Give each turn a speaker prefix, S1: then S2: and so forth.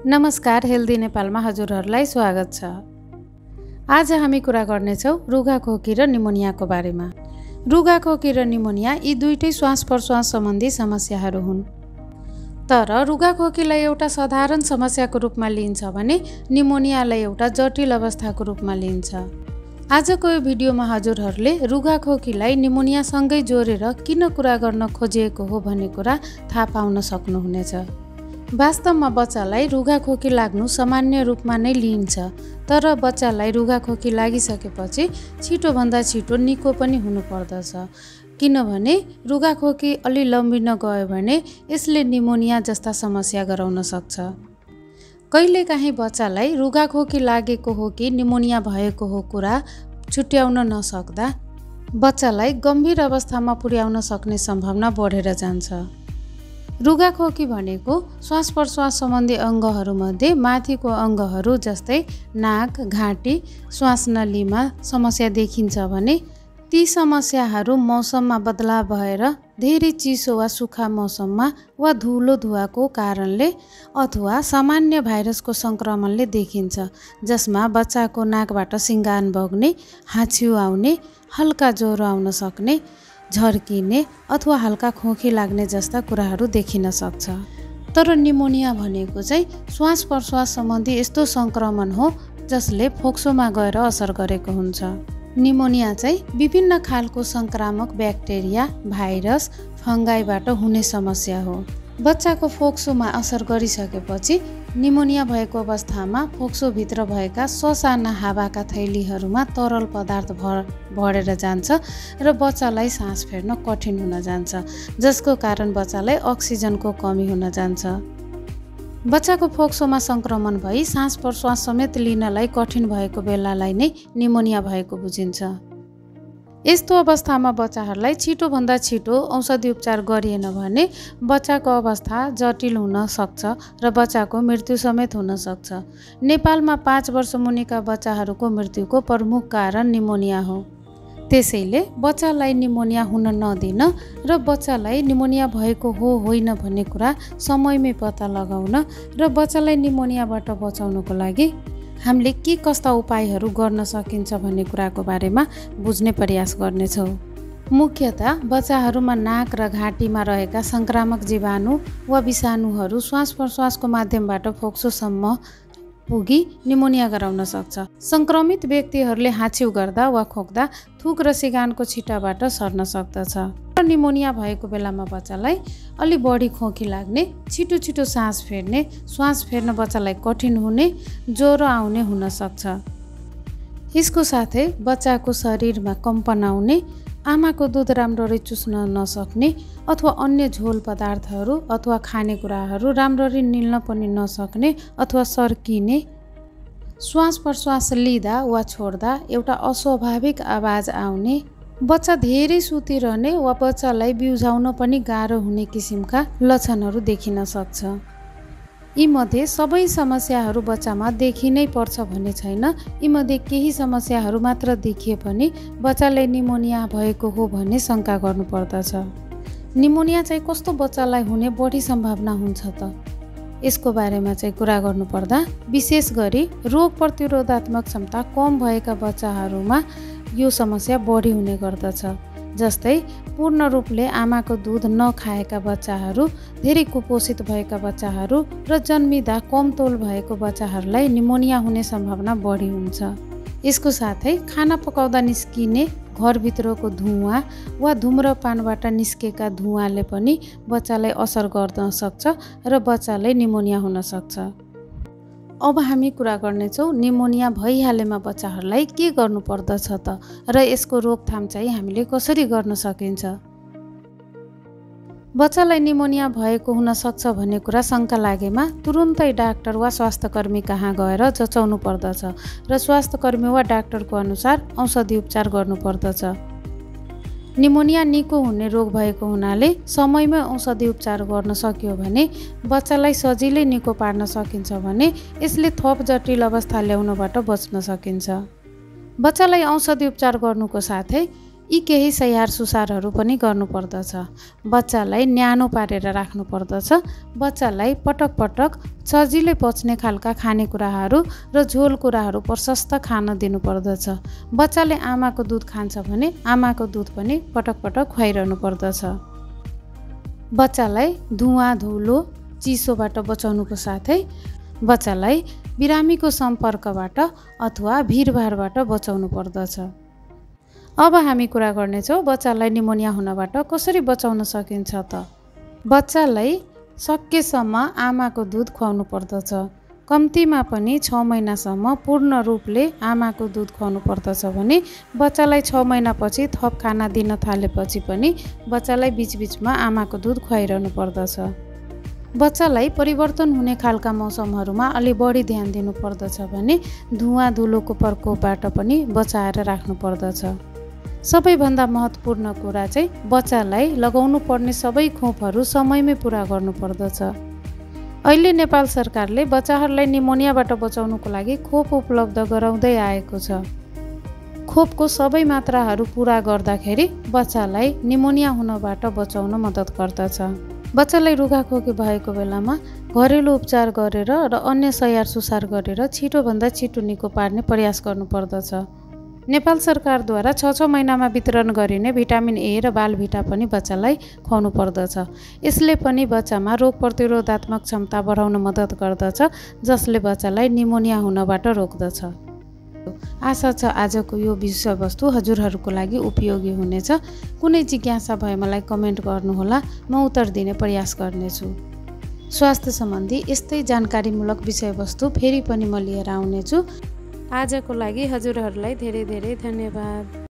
S1: नमस्कार, हेल्दी नेपालमा हजुरहरूलाई स्वागत छ। आज हामी कुरा गर्नेछौँ रुघाखोकी र निमोनियाको बारेमा। रुघाखोकी र निमोनिया यी दुईटै श्वास प्रश्वास सम्बन्धी समस्याहरू हुन्। तर रुघाखोकीलाई एउटा साधारण समस्याको रूपमा लिइन्छ भने निमोनियालाई एउटा जटिल अवस्थाको रूपमा लिइन्छ। आजको यो भिडियोमा हजुरहरूले रुघाखोकीलाई निमोनियासँगै जोडेर किन कुरा गर्न खोजिएको हो भन्ने कुरा थाहा पाउन सक्नुहुनेछ। वास्तवमा बच्चालाई रुघाखोकी लाग्नु सामान्य रूपमा नै लिइन्छ, तर बच्चालाई रुघाखोकी लागिसकेपछि छिटोभन्दा छिटो निको पनि हुनुपर्दछ, किनभने रुघाखोकी अलि लम्बिन गयो भने यसले निमोनिया जस्ता समस्या गराउन सक्छ। कहिलेकाहीँ बच्चालाई रुघाखोकी लागेको हो कि निमोनिया भएको हो कुरा छुट्याउन नसक्दा बच्चालाई गम्भीर अवस्थामा पुर्याउन सक्ने सम्भावना बढेर जान्छ। रुघाखोकी भनेको श्वास प्रश्वास सम्बन्धी अङ्गहरूमध्ये माथिको अङ्गहरू जस्तै नाक, घाँटी, श्वास नलीमा समस्या देखिन्छ भने ती समस्याहरू मौसममा बदलाव भएर धेरै चिसो वा सुक्खा मौसममा वा धुलो धुवाको कारणले अथवा सामान्य भाइरसको सङ्क्रमणले देखिन्छ, जसमा बच्चाको नाकबाट सिङ्गान बग्ने, हाँच्छिउ आउने, हल्का ज्वरो आउन सक्ने, झर्किने अथवा हल्का खोकी लाग्ने जस्ता कुराहरू देखिन सक्छ। तर निमोनिया भनेको चाहिँ श्वास प्रश्वास सम्बन्धी यस्तो सङ्क्रमण हो जसले फोक्सोमा गएर असर गरेको हुन्छ। निमोनिया चाहिँ विभिन्न खालको सङ्क्रामक ब्याक्टेरिया, भाइरस, फङ्गाइबाट हुने समस्या हो। बच्चाको फोक्सोमा असर गरिसकेपछि निमोनिया भएको अवस्थामा फोक्सोभित्र भएका ससाना हावाका थैलीहरूमा तरल पदार्थ भरेर जान्छ र बच्चालाई सास फेर्न कठिन हुन जान्छ, जसको कारण बच्चालाई अक्सिजनको कमी हुन जान्छ। बच्चाको फोक्सोमा सङ्क्रमण भई सास प्रश्वास समेत लिनलाई कठिन भएको बेलालाई नै निमोनिया भएको बुझिन्छ। यस्तो अवस्थामा बच्चाहरूलाई छिटोभन्दा छिटो औषधि उपचार गरिएन भने बच्चाको अवस्था जटिल हुन सक्छ र बच्चाको मृत्यु समेत हुन सक्छ। नेपालमा 5 वर्ष मुनिका बच्चाहरूको मृत्युको प्रमुख कारण निमोनिया हो। त्यसैले बच्चालाई निमोनिया हुन नदिन र बच्चालाई निमोनिया भएको हो होइन भन्ने कुरा समयमै पत्ता लगाउन र बच्चालाई निमोनियाबाट बचाउनको लागि हामीले के कस्ता उपायहरू गर्न सकिन्छ भन्ने कुराको बारेमा बुझ्ने प्रयास गर्नेछौँ। मुख्यतः बच्चाहरूमा नाक र घाँटीमा रहेका सङ्क्रामक जीवाणु वा विषाणुहरू श्वास प्रश्वासको माध्यमबाट फोक्सोसम्म पुगी निमोनिया गराउन सक्छ। सङ्क्रमित व्यक्तिहरूले हाँच्छिउ गर्दा वा खोक्दा थुक र सिगानको छिटाबाट सर्न सक्दछ। निमोनिया भएको बेलामा बच्चालाई अलि बढी खोकी लाग्ने, छिटो छिटो सास फेर्ने, श्वास फेर्न बच्चालाई कठिन हुने, ज्वरो आउने हुन सक्छ। यसको साथै बच्चाको शरीरमा कम्पन आउने, आमाको दुध राम्ररी चुस्न नसक्ने अथवा अन्य झोल पदार्थहरू अथवा खानेकुराहरू राम्ररी निल्न पनि नसक्ने अथवा सर्किने, श्वास प्रश्वास लिँदा वा छोड्दा एउटा अस्वाभाविक आवाज आउने, बच्चा धेरै सुतिरहने वा बच्चालाई बिउझाउन पनि गाह्रो हुने किसिमका लक्षणहरू देखिन सक्छ। यीमध्ये सबै समस्याहरू बच्चामा देखिनै पर्छ भन्ने छैन। यीमध्ये केही समस्याहरू मात्र देखिए पनि बच्चाले निमोनिया भएको हो भन्ने शङ्का गर्नुपर्दछ। निमोनिया चाहिँ कस्तो बच्चालाई हुने बढी सम्भावना हुन्छ त? यसको बारेमा चाहिँ कुरा गर्नुपर्दा विशेष गरी रोग प्रतिरोधात्मक क्षमता कम भएका बच्चाहरूमा यो समस्या बढी हुने गर्दछ। जस्तै पूर्ण रूपले आमाको दुध नखाएका बच्चाहरू, धेरै कुपोषित भएका बच्चाहरू र जन्मिँदा कम तौल भएको बच्चाहरूलाई निमोनिया हुने सम्भावना बढी हुन्छ। यसको साथै खाना पकाउँदा निस्किने घरभित्रको धुवाँ वा धुम्रपानबाट निस्केका धुवाँले पनि बच्चालाई असर गर्न सक्छ र बच्चालाई निमोनिया हुन सक्छ। अब हामी कुरा गर्नेछौँ निमोनिया भइहालेमा बच्चाहरूलाई के गर्नुपर्दछ त र यसको रोकथाम चाहिँ हामीले कसरी गर्न सकिन्छ। बच्चालाई निमोनिया भएको हुन सक्छ भन्ने कुरा शङ्का लागेमा तुरुन्तै डाक्टर वा स्वास्थ्यकर्मी कहाँ गएर जचाउनु पर्दछ र स्वास्थ्यकर्मी वा डाक्टरको अनुसार औषधि उपचार गर्नुपर्दछ। निमोनिया निको हुने रोग भएको हुनाले समयमै औषधि उपचार गर्न सकियो भने बच्चालाई सजिलै निको पार्न सकिन्छ भने यसले थप जटिल अवस्था ल्याउनबाट बच्न सकिन्छ। बच्चालाई औषधि उपचार गर्नुको साथै यी केही स्याहार सुसारहरू पनि गर्नुपर्दछ। बच्चालाई न्यानो पारेर राख्नुपर्दछ। बच्चालाई पटक पटक सजिलै पच्ने खालका खानेकुराहरू र झोल कुराहरू प्रशस्त खान दिनुपर्दछ। बच्चाले आमाको दुध खान्छ भने आमाको दुध पनि पटक पटक खुवाइरहनु पर्दछ। बच्चालाई धुवाँ धुलो चिसोबाट बचाउनुको साथै बच्चालाई बिरामीको सम्पर्कबाट अथवा भिडभाडबाट बचाउनु पर्दछ। अब हामी कुरा गर्नेछौँ बच्चालाई निमोनिया हुनबाट कसरी बचाउन सकिन्छ त। बच्चालाई सकेसम्म आमाको दुध खुवाउनु पर्दछ। कम्तीमा पनि 6 महिनासम्म पूर्ण रूपले आमाको दुध खुवाउनु पर्दछ भने बच्चालाई 6 महिनापछि थप खाना दिन थालेपछि पनि बच्चालाई बिचबिचमा आमाको दुध खुवाइरहनु पर्दछ। बच्चालाई परिवर्तन हुने खालका मौसमहरूमा अलि बढी ध्यान दिनुपर्दछ भने धुवाँ धुलोको प्रकोपबाट पनि बचाएर राख्नु पर्दछ। सबैभन्दा महत्त्वपूर्ण कुरा चाहिँ बच्चालाई लगाउनु पर्ने सबै खोपहरू समयमै पुरा गर्नुपर्दछ। अहिले नेपाल सरकारले बच्चाहरूलाई निमोनियाबाट बचाउनुको लागि खोप उपलब्ध गराउँदै आएको छ। खोपको सबै मात्राहरू पुरा गर्दाखेरि बच्चालाई निमोनिया हुनबाट बचाउन मद्दत गर्दछ। बच्चालाई रुघाखोकी भएको बेलामा घरेलु उपचार गरेर र अन्य स्याहार सुसार गरेर छिटोभन्दा छिटो निको पार्ने प्रयास गर्नुपर्दछ। नेपाल सरकारद्वारा 6 महिनामा वितरण गरिने भिटामिन ए र बालभिटा पनि बच्चालाई खुवाउनु पर्दछ। यसले पनि बच्चामा रोग प्रतिरोधात्मक क्षमता बढाउन मद्दत गर्दछ, जसले बच्चालाई निमोनिया हुनबाट रोक्दछ। आशा छ आजको यो विषयवस्तु हजुरहरूको लागि उपयोगी हुनेछ। कुनै जिज्ञासा भए मलाई कमेन्ट गर्नुहोला, म उत्तर दिने प्रयास गर्नेछु। स्वास्थ्य सम्बन्धी यस्तै जानकारीमूलक विषयवस्तु फेरि पनि म लिएर आउनेछु। आजको लागि हजुरहरूलाई धेरै धेरै धन्यवाद।